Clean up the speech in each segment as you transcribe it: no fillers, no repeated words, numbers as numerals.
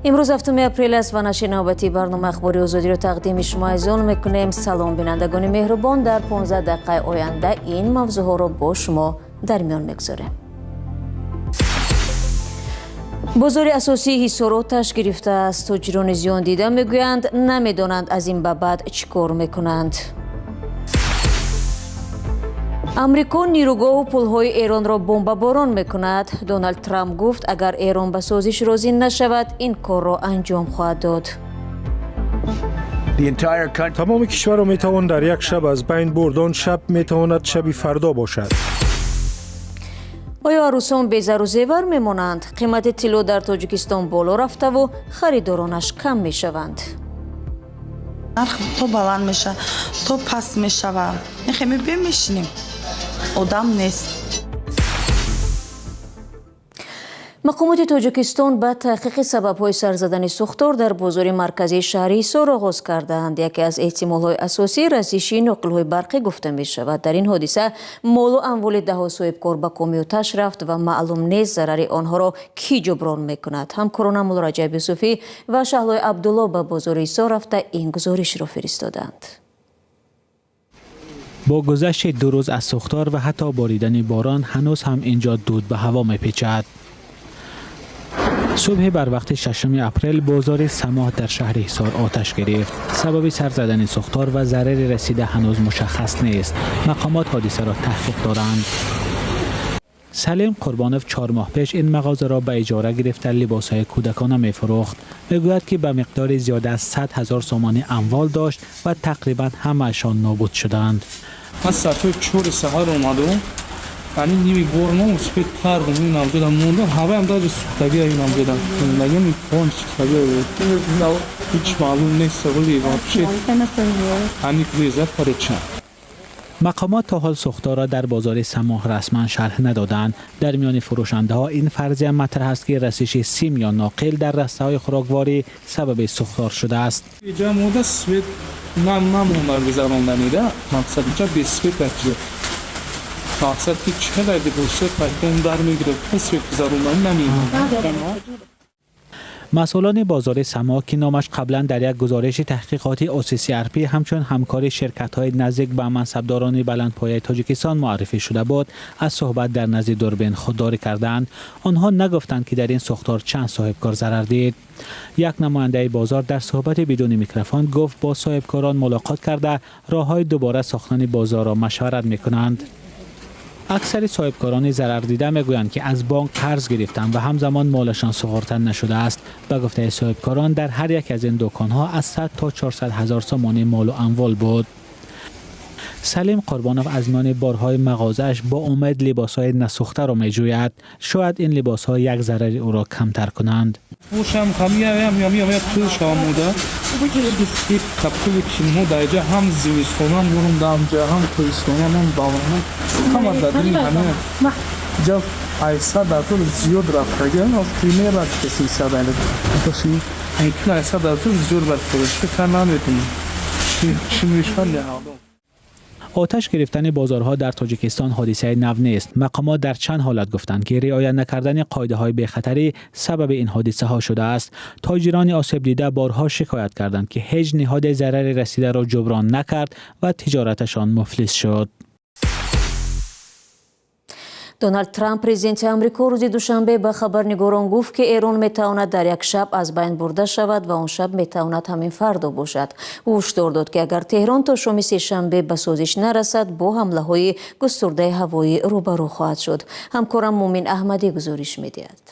Имрӯз 7 апрел аст ва нашри навбатии барномаи Ахбори Озодиро тақдими шумо азизон мекунем. Салом, бинандагони меҳрубон. Дар 15 дақиқаи оянда ин мавзӯъҳоро бо шумо дар миён мегузорем. Бозори асосии Ҳисор оташ гирифтааст. Тоҷирони зиёндида мегӯянд, намедонанд, аз ин ба баъд чӣ кор мекунанд. Амрико нирӯгоҳу пулҳои Эронро бомбаборон мекунад. Доналд Трамп гуфт, агар Эрон ба созиш розӣ нашавад, ин корро анҷом хоҳад дод. Тамоми кишварро метавон дар як шаб аз байн бурд. Он шаб метавонад шаби фардо бошад. Оё арӯсон безару зевар мемонанд? Қимати тилло дар Тоҷикистон боло рафтаву харидоронаш кам мешаванд. Нарх то баланд мешавад, то паст мешавад. Хеле мешинем, одам нест. Мақомоти Тоҷикистон ба таҳқиқи сабабҳои сар задани сӯхтор дар бозори марказии шаҳри Ҳисор оғоз кардаанд. Яке аз эҳтимолҳои асосӣ расиши ноқилҳои барқӣ гуфта мешавад. Дар ин ҳодиса молу амволи даҳо соҳибкор ба коми оташ рафт ва маълум нест, зарари онҳоро кӣ ҷуброн мекунад. Ҳамкоронам Муллораҷаб Юсуфӣ ва Шаҳлои Абдулло ба бозори Ҳисор рафта, ин гузоришро фиристоданд. Бо гузашти 2 рӯз аз сӯхтор ва ҳатто боридани борон, ҳанӯз ҳам инҷо дуд ба ҳаво мепечад. Субҳи барвақти 6 апрел бозори Самоҳ дар шаҳри Ҳисор оташ гирифт. Сабаби сар задани сӯхтор ва зарари расида ҳанӯз мушаххас нест. Мақомот ҳодисаро таҳқиқ доранд. Салим Қурбонов 4 моҳ пеш ин мағозаро ба иҷора гирифта, либосҳои кӯдакона мефурӯхт. Мегӯяд, ки ба миқдори зиёда аз 100 000 сомонӣ амвол дошт ва тақрибан ҳамаашон нобуд шуданд. Ман соатҳои 4 саҳар омадам, ани ними борно успеть кардам, инам ҷода монда, ҳаваям даже сӯхтагия, инам ҷода нагем, пон сӯхтагия, ҳеҷ маълум нест, вали вообще ани реза короче. Мақомот то ҳол сӯхторро дар бозори Самоҳ расман шарҳ надоданд. Дар миёни фурӯшандаҳо ин фарзия матраҳ аст, ки расиши сим ё ноқил дар растаҳои хӯрокворӣ сабаби сӯхтор шудааст. Иҷа мода свет намонда, гузаронданида мақсад иҷа без свет аҷа мақсад ки чӣ қадар либосҳои пайтон дар мегирифт, свет гузаронданӣ намемонд. Масъулони бозори Само, ки номаш қаблан дар як гузориши таҳқиқотии OCCRP ҳамчун ҳамкори ширкатҳои наздик ба мансабдорони баландпояи Тоҷикистон муаррифӣ шуда буд, аз суҳбат дар назди дурбин худдорӣ карданд. Онҳо нагуфтанд, ки дар ин сӯхтор чанд соҳибкор зарар дид. Як намояндаи бозор дар суҳбати бидуни микрофон гуфт, бо соҳибкорон мулоқот карда, роҳҳои дубора сохтани бозорро машварат мекунанд. Аксари соҳибкорони зарардида мегӯянд, ки аз бонк қарз гирифтанд ва ҳамзамон молашон суғурта нашудааст. Ба гуфтаи соҳибкорон, дар ҳар як аз ин дуконҳо аз 100 то 400 ҳазор сомонӣ молу амвол буд. Салим Қурбонов аз миёни борҳои мағозааш бо умед либосҳои насӯхтаро меҷӯяд. Шояд ин либосҳо як зарари ӯро камтар кунанд. Бошам ҳамиям пул шавамуда капули кинҳо дар иҷа, ҳам зимистонам бурум даамҷа, ҳам тобистонам, ҳам баҳорам, ҳама дар дини ҳамин ҷа 800 000 зиёд рафтаги примерно 800 000 зиёд рафтаги, фикр наметунем, чӣ мешавад. Оташ гирифтани бозорҳо дар Тоҷикистон ҳодисаи нав нест. Мақомот дар чанд ҳолат гуфтанд, ки риоя накардани қоидаҳои бехатарӣ сабаби ин ҳодисаҳо шудааст. Тоҷирони осебдида борҳо шикоят карданд, ки ҳеҷ ниҳоде зарари расидаро ҷуброн накард ва тиҷораташон муфлис шуд. Доналд Трамп, президенти Амрико, рӯзи душанбе ба хабарнигорон гуфт, ки Эрон метавонад дар як шаб аз байн бурда шавад ва он шаб метавонад ҳамин фардо бошад. Ӯ ҳушдор дод, ки агар Теҳрон то шоми сешанбе ба созиш нарасад, бо ҳамлаҳои густурдаи ҳавоӣ рӯбарӯ хоҳад шуд. Ҳамкорам Мумин Аҳмадӣ гузориш медиҳад.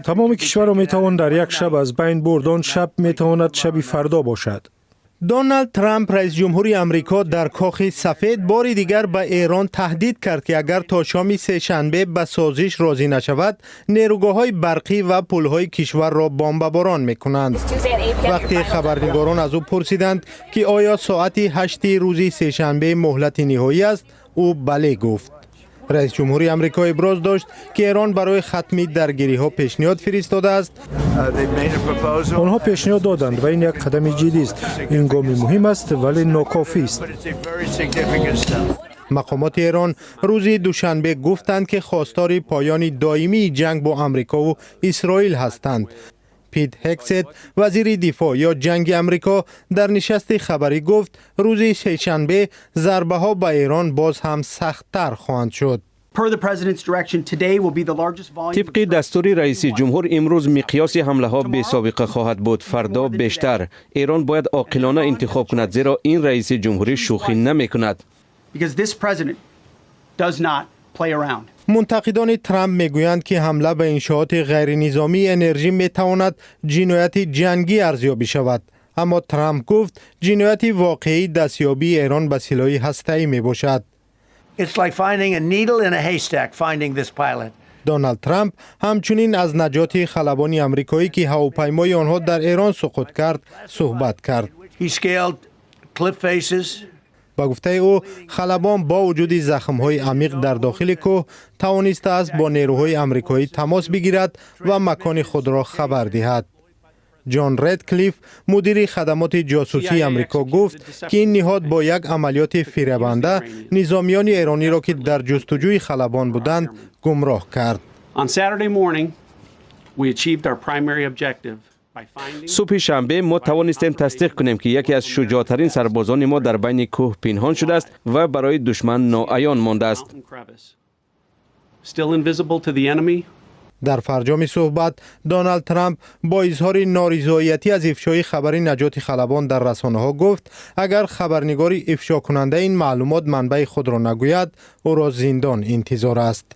Тамоми кишварро метавон дар як шаб аз байн бурд. Он шаб метавонад шаби фардо бошад. Доналд Трамп, раисҷумҳури Амрико, дар Кохи Сафед бори дигар ба Эрон таҳдид кард, ки агар то шоми сешанбе ба созиш розӣ нашавад, нерӯгоҳҳои барқӣ ва пулҳои кишварро бомбаборон мекунанд. Вақте хабарнигорон аз ӯ пурсиданд, ки оё соати 8-и рӯзи сешанбе муҳлати ниҳоӣ аст, ӯ бале гуфт. Раисҷумҳури Амрико иброз дошт, ки Эрон барои хатми даргириҳо пешниҳод фиристодааст. Онҳо пешниҳод доданд ва ин як қадами ҷиддист. Ин гоми муҳим аст, вале нокофист. Мақомоти Эрон рӯзи душанбе гуфтанд, ки хостори поёни доимии ҷанг бо Амрикову Исроил ҳастанд. Пит Ҳегсет, вазири дифоъ ё ҷанги Амрико, дар нишасти хабарӣ гуфт, рӯзи сешанбе зарбаҳо ба Эрон боз ҳам сахттар хоҳанд шуд. Тибқи дастури раиси ҷумҳур, имрӯз миқёси ҳамлаҳо бесобиқа хоҳад буд, фардо бештар. Эрон бояд оқилона интихоб кунад, зеро ин раиси ҷумҳурӣ шӯхӣ намекунад. Мунтақидони Трамп мегӯянд, ки ҳамла ба иншооти ғайринизомии энержӣ метавонад ҷинояти ҷангӣ арзёбӣ шавад, аммо Трамп гуфт, ҷинояти воқеӣ дастёбии Эрон ба силоҳи ҳастаӣ мебошад. Доналд Трамп ҳамчунин аз наҷоти халабони амрикоӣ, ки ҳавопаймои онҳо дар Эрон суқут кард, суҳбат кард. Ба гуфтаи ӯ, халабон бо вуҷуди захмҳои амиқ дар дохили кӯҳ тавонистааст бо нерӯҳои амрикоӣ тамос бигирад ва макони худро хабар диҳад. Ҷон Редклифф, мудири хадамоти ҷосусии Амрико, гуфт, ки ин ниҳод бо як амалиёти фиребанда низомиёни эрониро, ки дар ҷустуҷӯи халабон буданд, гумроҳ кард. Субҳи шанбе мо тавонистем тасдиқ кунем, ки яке аз шуҷоътарин сарбозони мо дар байни кӯҳ пинҳон шудааст ва барои душман ноаён мондааст. Дар фарҷоми суҳбат Доналд Трамп бо изҳори норизоятӣ аз ифшои хабари наҷоти халабон дар расонаҳо гуфт, агар хабарнигори ифшокунандаи ин маълумот манбаи худро нагӯяд, ӯро зиндон интизор аст.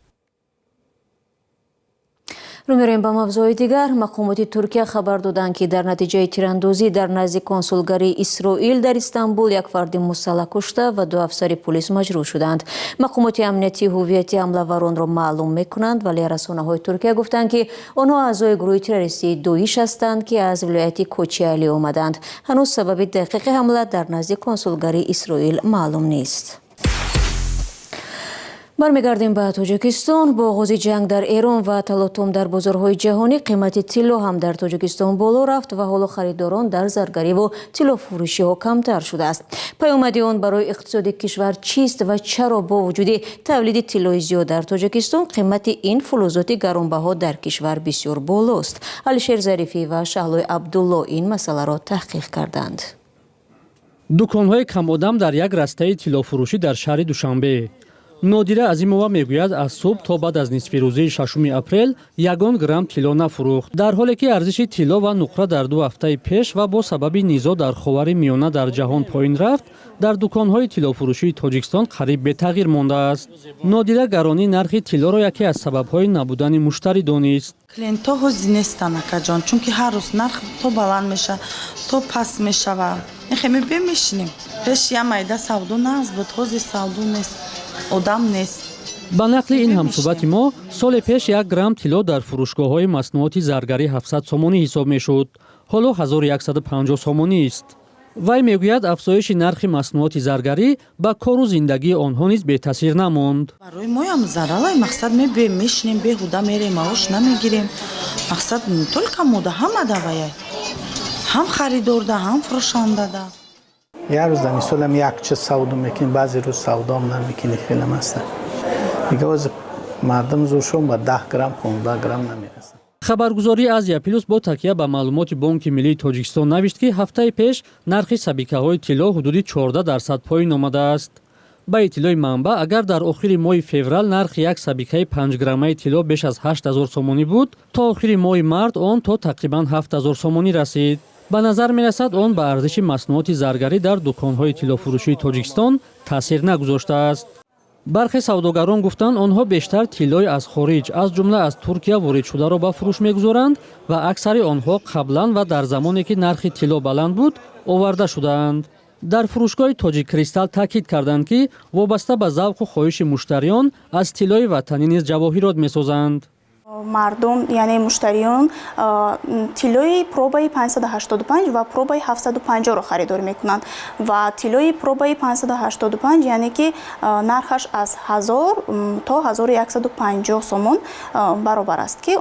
Рӯ мерем ба мавзӯи дигар. Мақомоти Туркия хабар доданд, ки дар натиҷаи тирандозӣ дар назди консулгарии Исроил дар Истанбул як фарди мусаллаҳ кушта ва ду афсари пулис маҷрӯҳ шуданд. Мақомоти амниятӣ ҳуввияти ҳамлаваронро маълум мекунанд, вале расонаҳои Туркия гуфтанд, ки онҳо аъзои гурӯҳи террористии Доиш ҳастанд, ки аз вилояти Кочиали омаданд. Ҳанӯз сабаби дақиқи ҳамла дар назди консулгарии Исроил маълум нест. Бармегардем ба Тоҷикистон. Бо оғози ҷанг дар Эрон ва талотум дар бозорҳои ҷаҳонӣ, қимати тилло ҳам дар Тоҷикистон боло рафт ва ҳоло харидорон дар заргариву тиллофурӯшиҳо камтар шудааст. Паёмади он барои иқтисоди кишвар чист ва чаро бо вуҷуди тавлиди тиллои зиёд дар Тоҷикистон қимати ин фулӯзоти гаронбаҳо дар кишвар бисёр болост? Алишер Зарифӣ ва Шаҳлои Абдулло ин масъаларо таҳқиқ карданд. Дуконҳои камодам дар як растаи тиллофурӯшӣ дар шаҳри Душанбе. Нодира Азимова мегӯяд, аз субҳ то баъд аз нисфирӯзии 6 апрел ягон грамм тилло нафурӯхт, дар ҳоле ки арзиши тилло ва нуқра дар 2 ҳафтаи пеш ва бо сабаби низоъ дар Ховари Миёна дар ҷаҳон поин рафт, дар дуконҳои тиллофурӯшии Тоҷикистон қариб бетағйир мондааст. Нодира гаронии нархи тиллоро яке аз сабабҳои набудани муштарӣ донист. Клиентҳо ҳозир нестанд, акаҷон, чунки ҳар рӯз нарх то баланд мешавад, то паст мешавад. Ихе мебием, мешинем. Пеш я майда савдо нағз буд, ҳозир савдо нест, одам нест. Ба нақли ин ҳамсӯҳбати мо, соли пеш 1 грамм тилло дар фурӯшгоҳҳои маснуоти заргарӣ 700 сомонӣ ҳисоб мешуд, ҳоло 1150 сомонӣ аст. Вай мегӯяд, афзоиши нархи маснуоти заргарӣ ба кору зиндагии онҳо низ бетаъсир намонд. Барои моям заралай, мақсад мебием, мешинем, беҳуда мерем, маош намегирем. Мақсад не только мода, ҳама даваяй, ҳам харидорда, ҳам фурӯшандада. Як рӯз дар мисолам як чиз савдо мекунӣ, баъзе рӯз савдом намекунӣ, хелам ҳаста. Дига оз мардум зӯршон ба 10 грамм, 15 грамм намерасад. Хабаргузории Азия Плюс бо такя ба маълумоти Бонки Миллии Тоҷикистон навишт, ки ҳафтаи пеш нархи сабикаҳои тилло ҳудуди 14% поин омадааст. Ба иттилои манбаъ, агар дар охири моҳи феврал нархи як сабикаи 5-граммаи тилло беш аз 8000 сомонӣ буд, то охири моҳи март он то тақрибан 7000 сомонӣ расид. Ба назар мерасад, он ба арзиши маснуоти заргарӣ дар дуконҳои тиллофурӯшии Тоҷикистон таъсир нагузоштааст. Бархе савдогарон гуфтанд, онҳо бештар тиллои аз хориҷ, аз ҷумла аз Туркия воридшударо ба фурӯш мегузоранд ва аксари онҳо қаблан ва дар замоне ки нархи тилло баланд буд, оварда шудаанд. Дар фурӯшгоҳи Тоҷик Кристал таъкид карданд, ки вобаста ба завқу хоҳиши муштариён аз тиллои ватанӣ низ ҷавоҳирот месозанд. Мардум, яъне муштариён, тиллои пробаи 585 ва пробаи 750-ро харидорӣ мекунанд ва тиллои пробаи 585, яъне ки нархаш аз 1000 то 1150 сомон баробар аст, ки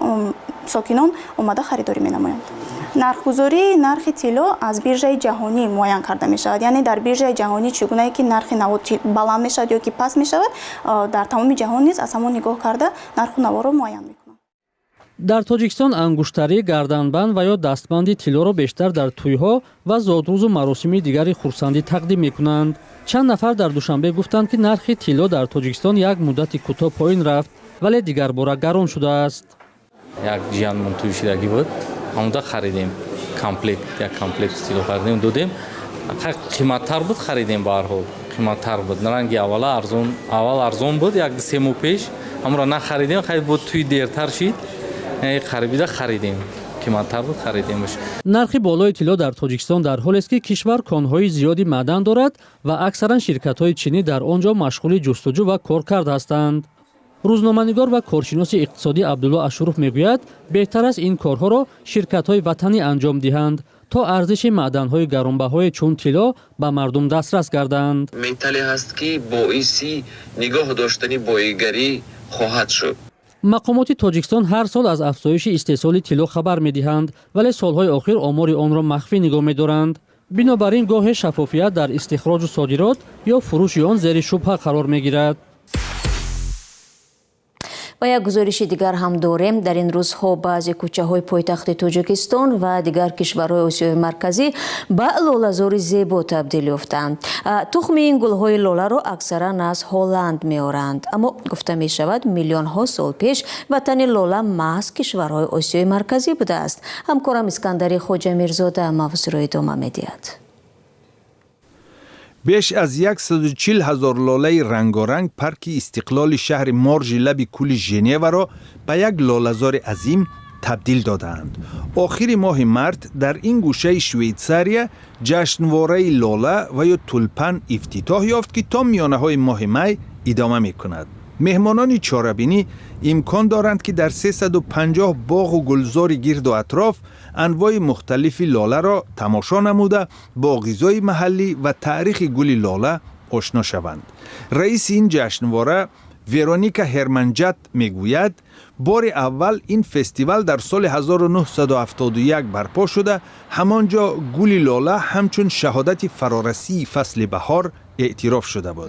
сокинон омада харидорӣ менамоянд. Нархгузории нархи тилло аз биржаи ҷаҳонӣ муайян карда мешавад, яъне дар биржаи ҷаҳонӣ чӣ гунае ки нархи наво баланд мешавад ё ки паст мешавад, дар тамоми ҷаҳон низ аз ҳамон нигоҳ карда нарху наворо муайян мекунанд. Дар Тоҷикистон ангуштарӣ, гарданбанд ва ё дастбанди тиллоро бештар дар тӯйҳо ва зодрӯзу маросими дигари хурсандӣ тақдим мекунанд. Чанд нафар дар Душанбе гуфтанд, ки нархи тилло дар Тоҷикистон як муддати кӯтоҳ поин рафт, вале дигарбора гарон шудааст. Як ҷиянмон тӯй шидагӣ буд, ҳамонда харидем комплект, як комплект тилло харидем, додем. Қиматтар буд, харидем. Ба ҳар ҳол қиматтар буд. Ранги аввала арзон, аввал арзон буд, як 3 моҳ пеш ҳамонро нахаридем. Хайр, буд, тӯй дертар шид, қарибида харидем, қиматтар буд, харидемш. Нархи болои тилло дар Тоҷикистон дар ҳолест, ки кишвар конҳои зиёди маъдан дорад ва аксаран ширкатҳои чинӣ дар он ҷо машғули ҷустуҷӯ ва коркард ҳастанд. Рӯзноманигор ва коршиноси иқтисодӣ Абдулло Ашуров мегӯяд, беҳтар аст ин корҳоро ширкатҳои ватанӣ анҷом диҳанд, то арзиши маъданҳои гаронбаҳое чун тилло ба мардум дастрас гарданд. Металле ҳаст, ки боиси нигоҳ доштани боигарӣ хоҳад шуд. Мақомоти Тоҷикистон ҳар сол аз афзоиши истеҳсоли тилло хабар медиҳанд, вале солҳои охир омори онро махфӣ нигоҳ медоранд. Бинобар ин гоҳе шаффофият дар истихроҷу содирот ё фурӯши он зери шубҳа қарор мегирад. Ва як гузориши дигар ҳам дорем. Дар ин рӯзҳо баъзе кӯчаҳои пойтахти Тоҷикистон ва дигар кишварҳои Осиёи Марказӣ ба лолазори зебо табдил ёфтанд. Тухми ин гулҳои лоларо аксаран аз Ҳолланд меоранд, аммо гуфта мешавад, миллионҳо сол пеш ватани лола маҳз кишварҳои Осиёи Марказӣ будааст. Ҳамкорам Искандари Хоҷамирзода мавзӯъро идома медиҳад. Беш аз 140 ҳазор лолаи рангоранг парки Истиқлоли шаҳри Моржи лаби кӯли Женеваро ба як лолазори азим табдил додаанд. Охири моҳи март дар ин гӯшаи Швейтсария ҷашнвораи лола ва ё тулпан ифтитоҳ ёфт, ки то миёнаҳои моҳи май идома мекунад. Меҳмонони чорабинӣ имкон доранд, ки дар 350 боғу гулзори гирду атроф анвои мухталифи лоларо тамошо намуда, бо ғизои маҳаллӣ ва таърихи гули лола ошно шаванд. Раиси ин ҷашнвора Вероника Ҳерманҷат мегӯяд, бори аввал ин фестивал дар соли 1971 барпо шуда, ҳамон ҷо гули лола ҳамчун шаҳодати фарорасии фасли баҳор эътироф шуда буд.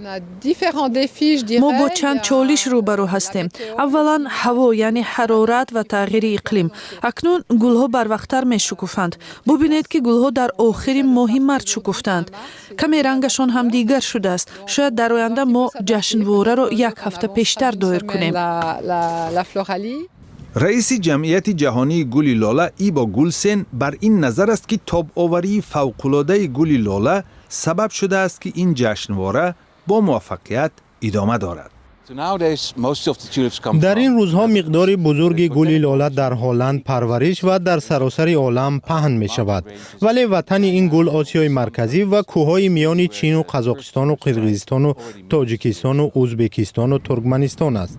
Мо бо чанд чолиш рӯбарӯ ҳастем. Аввалан, ҳаво, яъне ҳарорат ва тағйири иқлим. Акнун гулҳо барвақттар мешукуфанд. Бубинед, ки гулҳо дар охири моҳи март шукуфтанд. Каме рангашон ҳам дигар шудааст. Шояд дар оянда мо ҷашнвораро як ҳафта пештар доир кунем. Раиси Ҷамъияти ҷаҳонии гули лола Ибо Гулсен бар ин назар аст, ки тобоварии фавқулодаи гули лола сабаб шудааст, ки ин ҷашнвора бо муваффақият идома дорад. Дар ин рӯзҳо миқдори бузурги гули лола дар Ҳолланд парвариш ва дар саросари олам паҳн мешавад, вале ватани ин гул Осиёи Марказӣ ва кӯҳҳои миёни Чину Қазоқистону Қирғизистону Тоҷикистону Ӯзбекистону Туркманистон аст.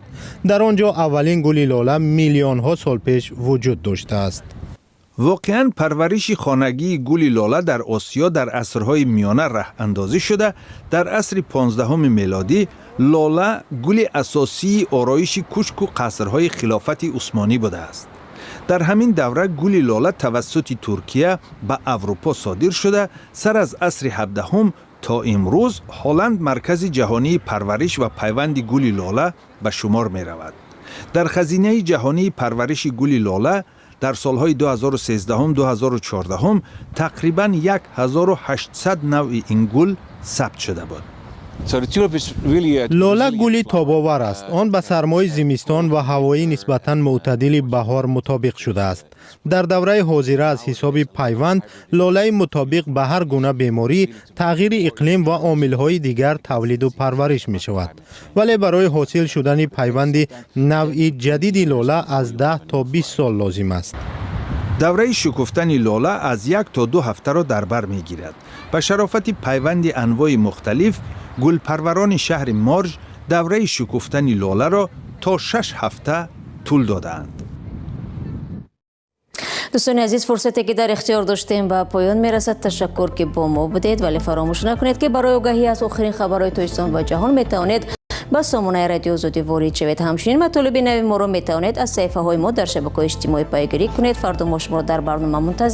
Дар он ҷо аввалин гули лола миллионҳо сол пеш вуҷуд доштааст. Воқеан, парвариши хонагии гули лола дар Осиё дар асрҳои миёна раҳандозӣ шуда, дар асри 15-уми мелодӣ лола гули асосии ороиши кӯшку қасрҳои Хилофати Усмонӣ будааст. Дар ҳамин давра гули лола тавассути Туркия ба Аврупо содир шуда, сар аз асри 17-ум то имрӯз Ҳолланд маркази ҷаҳонии парвариш ва пайванди гули лола ба шумор меравад. Дар хазинаи ҷаҳонии парвариши гули лола дар солҳои 2013-2014 тақрибан 1800 навъи ин гул сабт шуда буд. Лола гули тобовар аст. Он ба сармои зимистон ва ҳавои нисбатан мӯътадили баҳор мутобиқ шудааст. Дар давраи ҳозира аз ҳисоби пайванд лолаи мутобиқ ба ҳар гуна беморӣ, тағйири иқлим ва омилҳои дигар тавлиду парвариш мешавад, вале барои ҳосил шудани пайванди навъи ҷадиди лола аз 10 то 20 сол лозим аст. Давраи шукуфтани лола аз 1 то 2 ҳафтаро дар бар мегирад. Ба шарофати пайванди анвои мухталиф гулпарварони шаҳри Морж давраи шукуфтани лоларо то 6 ҳафта тӯл додаанд. Дӯстони азиз, фурсате ки дар ихтиёр доштем, ба поён мерасад. Ташаккур, ки бо мо будед, вале фаромӯш накунед, ки барои огаҳӣ аз охирин хабарҳои Тоҷикистон ва ҷаҳон метавонед ба сомонаи Радиои Озодӣ ворид шавед. Ҳамчунин матолиби нави моро метавонед аз саҳифаҳои мо дар шабакаҳои иҷтимоӣ пайгирӣ кунед. Фардо мо шуморо дар барнома мунтазир.